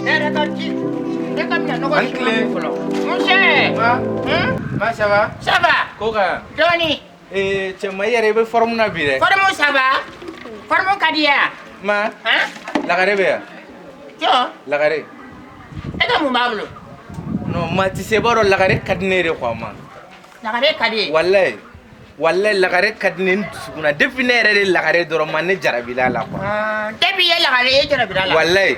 Ne yɛrɛ ka ji ne ka minɛ nɔgɔ Ani tile. fɔlɔ. Nse. Ma, ma ça va? Ça va. Ko ka Dɔɔni. ee cɛ ma i yɛrɛ i bɛ forme na bi dɛ. Forme ça va? Forme ka di ya? Ma, Han? lagare bɛ yan. Jɔn, Lagare. e ka mun b'a bolo? Non, ma ti se i b'a dɔn lagare ka di ne yɛrɛ quoi ma. Lagare ka di ye. Walayi. Walayi lagare ka di ne n dusukun na depuis ne yɛrɛ de lagare dɔrɔn ma ne jarabila la quoi. Ah, depuis i ye lagare ye i jarabila la. Walayi.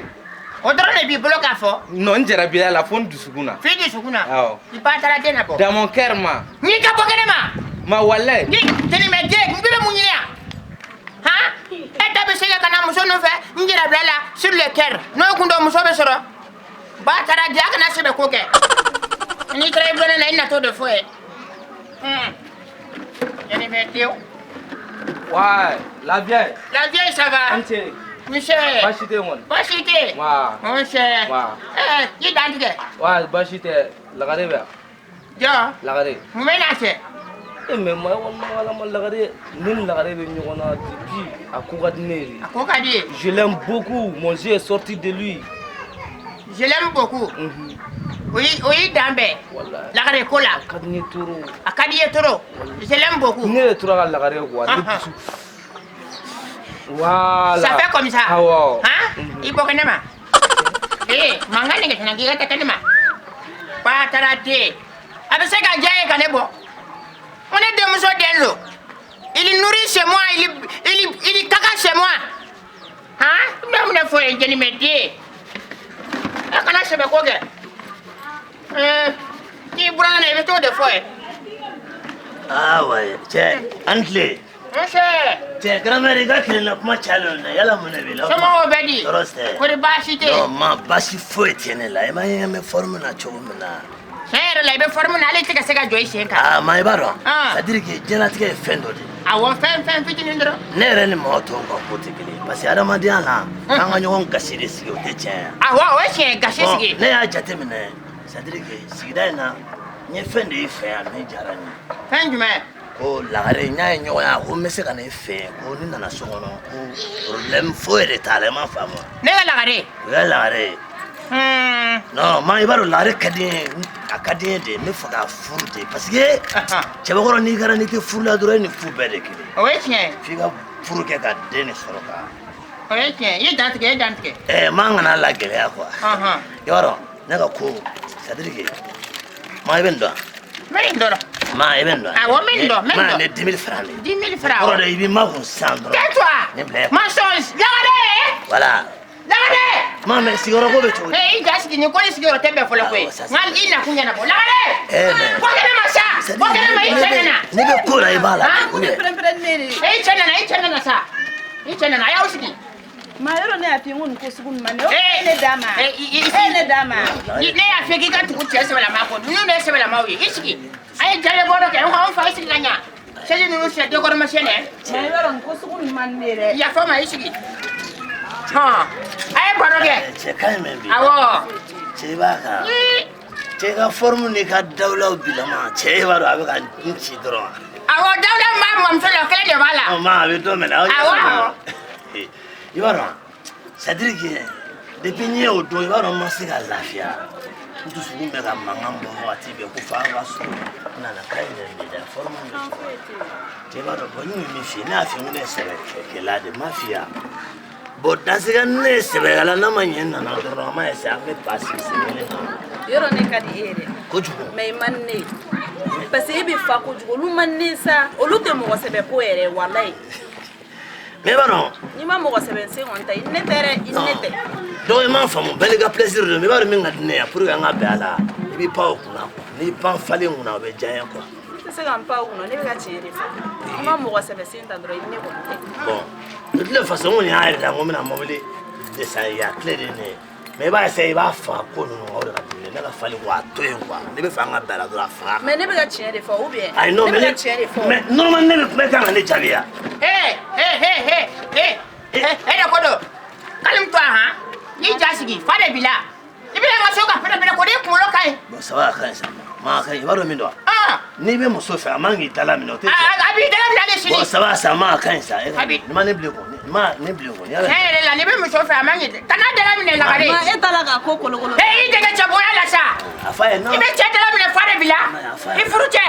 O dɔrɔn de b'i bolo k'a fɔ. Non, n jarabila la fo n dusukun na. F'i dusukun na. Awɔ. I ba taara den na bɔ. Dans mon cœur ma. N'i ka bɔ kɛnɛ ma. Ma walayi. Ni tɛnɛmɛ den n bɛ mun ɲini yan? Han? E ta bɛ se ka na muso nɔfɛ n jarabila la sur le cœur. N'o kun don muso bɛ sɔrɔ. Ba taara di a kana sɛbɛ ko kɛ. N'i taara i bulon na i natɔ de fɔ ye. Tɛnɛmɛ den. Ouais, la vieille. La vieille ça va? An ce. Monsieur. Baasi tɛ yen kɔni. Baasi tɛ yen. Wa. Monsieur. Wa. I dan tigɛ. Wa baasi tɛ lagare bɛ yan. Jɔn. Lagare. Mun bɛ n'a cɛ? E mais ma wala ma lagare ne ni lagare bɛ ɲɔgɔn na depuis a ko ka di ne ye de. A ko ka di ye. Je l'aime beaucoup, mon jeu est sorti de lui. Je l'aime beaucoup. O y'i dan bɛɛ. Wallahi. Lagare ko la. A ka di ne ye trop. A ka di i ye trop. Je l'aime beaucoup. Ne yɛrɛ tora ka lagare quoi. Ne dusu. Voilà. Ça fait comme ça. Awɔ. Han? I bɔ kɛnɛ ma. Ee, mankan nɛgɛ tɛna k'i ka taa kɛnɛ ma. Ba taara den. A bɛ se ka diya ye ka ne bɔ. Ko ne denmuso den don. Il nourrit chez moi, il caca chez moi. Han? N bɛ mun de fɔ ye jɛnimɛ den. E kana sɛbɛ ko kɛ. Ɛɛ, k'i buranna na i bɛ t'o de fɔ ye. Ah ouais, cɛ an tile. Nse. Cɛ grand-mère i ka kelenna kuma cayalen don dɛ, yala mun de b'i la? Somɔgɔw bɛ di? Tɔɔrɔ si tɛ. Kɔri baasi tɛ yen? Non ma baasi foyi tɛ ne la, i ma ye n bɛ forme na cogo min na. Tiɲɛ yɛrɛ la i bɛ forme na hali i tɛ ka se ka jɔ i sen kan. Ah ma i b'a dɔn. Ah. C'est à dire que diɲɛlatigɛ ye fɛn dɔ de ye. Awɔ fɛn fitinin dɔrɔn. Ne yɛrɛ ni mɔgɔ tɔw ka ko tɛ kelen ye parce que adamadenya la k'an ka ɲɔgɔn gasi de sigi o tɛ tiɲɛ ye. Awɔ o ye tiɲɛ ye gasi Bon, sigi. ne y'a jateminɛ c'est à dire que sigida in na n ye fɛn de y'i fɛ yan min diyara n ye. Fɛn jumɛn? Ko lagare n y'a ye ɲɔgɔn ye a ko n bɛ se ka na i fɛ yen ko ni nana so kɔnɔ ko problème foyi de t'a la i m'a faamu wa? Ne ka lagare. O ye lagare ye. Non ma i b'a dɔn lagare ka di n ye a ka di n ye de n bɛ fɛ ka furu de parce que cɛbakɔrɔ n'i kɛra n'i tɛ furu la dɔrɔn e ni fu bɛɛ de kelen. O ye tiɲɛ ye. F'i ka furu kɛ ka den de sɔrɔ ka. O ye tiɲɛ ye i ye dan tigɛ i ye dan tigɛ. Ɛɛ m'an kana la gɛlɛya quoi. I b'a dɔn ne ka ko c'est à dire que ma i bɛ nin dɔn. N bɛ nin dɔn. Ma i bɛ nin dɔn. Awɔ n bɛ nin dɔn n bɛ nin Ma dɔn. ne 10 000 francs de. 10 000 francs. Kɔrɔ de i b'i makun sisan dɔrɔn. Tais-toi. Ne bila ye. Mensonge. Lagare. Voilà. Lagare. Ma mais sigiyɔrɔ ko bɛ cogo di? Ee i ja sigi nin ko in sigiyɔrɔ tɛ bɛn fɔlɔ koyi. Nka i nakun ɲɛnabɔ. Lagare. Eh mais. Bɔ kɛnɛ ma sa. Bɔ kɛnɛ ma i cɛ nana. N'i bɛ ko la i b'a la. Han? Ou bien. Ee i cɛ nana i cɛ nana sa. I cɛ nana a y'aw sigi. Ma yɔrɔ ne y'a f'i ye n ko nin ko sugu nin man di ne. E ne d'a ma. I E ne d'a ma. Ne y'a f'i ye k'i ka tugu cɛ sɛbɛlama kɔ ninnu de ye sɛbɛlamaw ye i sigi. A ye jale bɔ dɔ kɛ n ko an fa i sigi ka ɲa. Sɛji ninnu sɛ décor-masiyɛn dɛ. Ma yɔrɔ nin ko sugu nin man di ne ye dɛ. Yafa ma i sigi. Hɔn a ye baro kɛ. Cɛ ka ɲi mɛ bi. Awɔ. Cɛ i b'a kan. Cɛ ka forme n'i ka dawulaw bilama cɛ i b'a dɔn a bɛ ka n ci dɔrɔn. Awɔ dawula min b'a mɔmuso la o kelen de b'a la. Ɔ ma a bɛ don min na. Awɔ awɔ. I b'a dɔn c'est à dire que depuis n ye o don i b'a dɔn n ma se ka lafiya. N dusukun bɛ ka mankan bɔ wagati bɛɛ ko f'an ka so. N nana k'a ye nin de dɛ forme bɛ cogo di. Cɛ i b'a dɔn bon n ye min f'i ye ne y'a f'i ye n ko ne ye sɛbɛkɛla de ye n m'a f'i ye wa. Bon dans ce cas ne ye sɛbɛkɛla n'a ma ɲɛ n nana dɔrɔn an b'a essayer an bɛ ba sigi sen kelen kan. Yɔrɔ ne ka di e ye dɛ. Kojugu. Mais i man di ne ye. Parce que e bɛ fa kojugu olu man di ne ye sa olu tɛ mɔgɔ sɛbɛ ko yɛrɛ walayi. Mais i b'a dɔn. N'i ma mɔgɔ sɛbɛ sen kɔni ta i ni ne tɛ dɛ i ni ne tɛ. Donc i m'a faamu bɛɛ n'i ka plaisir don mais i b'a dɔn min ka di ne ye pour que an ka bɛn a la i b'i pan o kunna quoi n'i pan falen kunna o bɛ diya n ye quoi. Ne tɛ se ka n pan o kunna ne bɛ ka tiɲɛ de fɔ. N'i ma mɔgɔ sɛbɛ sen ta dɔrɔn i ni ne kɔni tɛ. Bon de toutes les façons n kɔni y'a yɛrɛ la n ko n bɛna mobili de san ye a tile de ye nin ye mais i b'a essayer i b'a faga ko ninnu o de ka di ne ye ne ka fali ko a to yen quoi ne bɛ fɛ an ka bɛn a la dɔrɔn a faga. Mais ne bɛ ka tiɲɛ de fɔ ou bien. Ayi non ne mais bɛ ka tiɲɛ de fɔ. mais normalement ne bɛ kuma e kan ka ne jaabi yan. Ee ee ee ee ee e de ko don. Calme toi han. N'i ja sigi fa de b'i la. I bɛna n ka so ka pɛrɛn pɛrɛn ko de kunkolo ka ɲi. Bon ça va a ka ɲi sa ma a ka ɲi i b'a dɔn min don wa. N'i bɛ muso fɛ, a man k'i dala minɛ, o tɛ A tiɲɛ. a b'i dala minɛ hali sini. Bon, ça va, ça ma, a ka ɲi sa. E ka A bi- nin ma ne bilen kɔ, nin ma ne bilen kɔ. Yala. Tiɲɛ yɛrɛ la, n'i bɛ muso fɛ, a man k'i kana dala minɛ lagare. Ma e ta la k'a ko kolokolo. E y'i dege cɛbonya la sa. A f'a ye non. I bɛ cɛ dala minɛ, fa de b'i la. A f'a ye. I furu cɛ.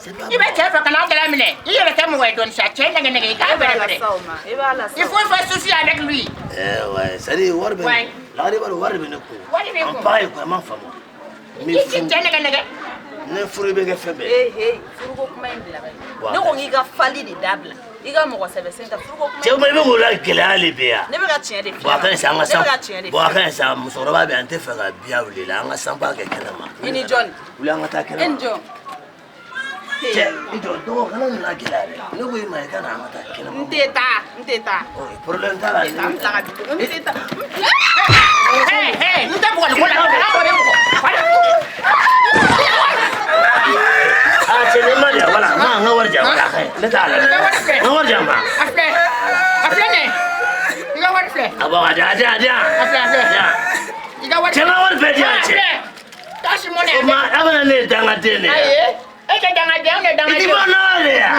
C'est pas I bɛ bon. cɛ fɛ, kana dala minɛ. I yɛrɛ kɛ mɔgɔ ye dɔɔni sa, cɛ nɛgɛ nɛgɛ, i k'a E b'a bɛrɛ la bɛrɛ. sa o ma. E b'a la sa. Il faut faire souci avec lui. Eh ouais, c'est à dire wari bɛ Ouais. lagare b'a dɔn wari bɛ ne kun. Wari b'i kun. En pareil quoi, a m'a faamu. N I bɛ ti furu, cɛ nɛgɛ nɛgɛ. ne furu bɛ kɛ fɛn bɛɛ ye. Ee he, furuko kuma in bila bani. Wa- Ne ko k'i ka fali de dabila. I ka mɔgɔ sɛbɛ sen ta furuko kuma. Cɛ ma, i bɛ k'o la gɛlɛya de bɛ yan. Ne bɛ ka tiɲɛ de f'i Bon, a ka ɲi sa, an ka Ne san. bɛ ka tiɲɛ de Bon, a f'i ka ɲi sa, musokɔrɔba bɛ yan, n tɛ fɛ ka biya wuli la, an ka sanba kɛ kɛnɛ ma. I ni jɔn? Wuli, an ka taa kɛnɛ E ni ma. jɔn? Cɛ, i jɔ, dɔgɔ kana nana gɛlɛya dɛ. Ne ko i ma, i ka na an ka taa kɛnɛ ma. N tɛ taa, n tɛ taa. Ɔ, problème t'a la. N tɛ taa, n bila ka dugu. N tɛ taa. Hey, hey, n tɛ bugɔli ko la. Kana bɔ ne bugɔ. Wala. Ah, cɛ, ne ma di yan, wala, ma, n ka wari di yan, wala, a ka ɲi. Ne t'a la dɛ. N ka wari filɛ. N ka wari di yan, ma. A filɛ. A filɛ nin ye. I ka wari filɛ. A bɔ, a di yan, a di yan, a di yan. A filɛ, a filɛ. A di yan. I ka wari Cɛ, n ka wari bɛɛ di yan, A cɛ. filɛ. Tasi mɔnɛ. O ma, a bɛna ne ye dangaden de ye. Ayi. E tɛ dangaden, anw de ye I ti dangaden. bɔ nɔgɔ de yan.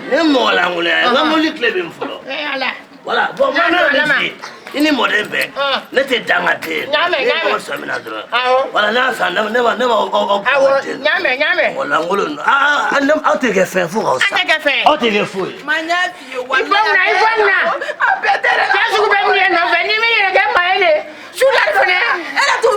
Ne ye mɔgɔ lankolon ye, n ka mobili tile bɛ n fɔlɔ. Eh, Ala. Voilà, bon, moi, ne N'a yɛrɛ ma. f'i ye, i ni mɔden bɛɛ, Ah. ne tɛ dangaden ye. N y'a mɛn, Ne n y'a ye mɛn. mɔgɔ sɔmi na dɔrɔn. Awɔ. Voilà, n'a san, ne b'aw aw Awɔ, n y'a mɛn, n y'a mɛn. Mɔgɔ lankolon ninnu, aa aa, aw tɛ kɛ fɛn fo k'aw sa. An tɛ kɛ fɛn ye. Aw tɛ kɛ foyi ye. Ma n y'a f'i ye I bɔ mun na, i bɔ mun na. A bɛɛ tɛ ne la. Cɛ sugu bɛɛ minnu ye nɔfɛ, n'i m'i yɛrɛ kɛ maa ye de, sudali fana. E yɛrɛ t'u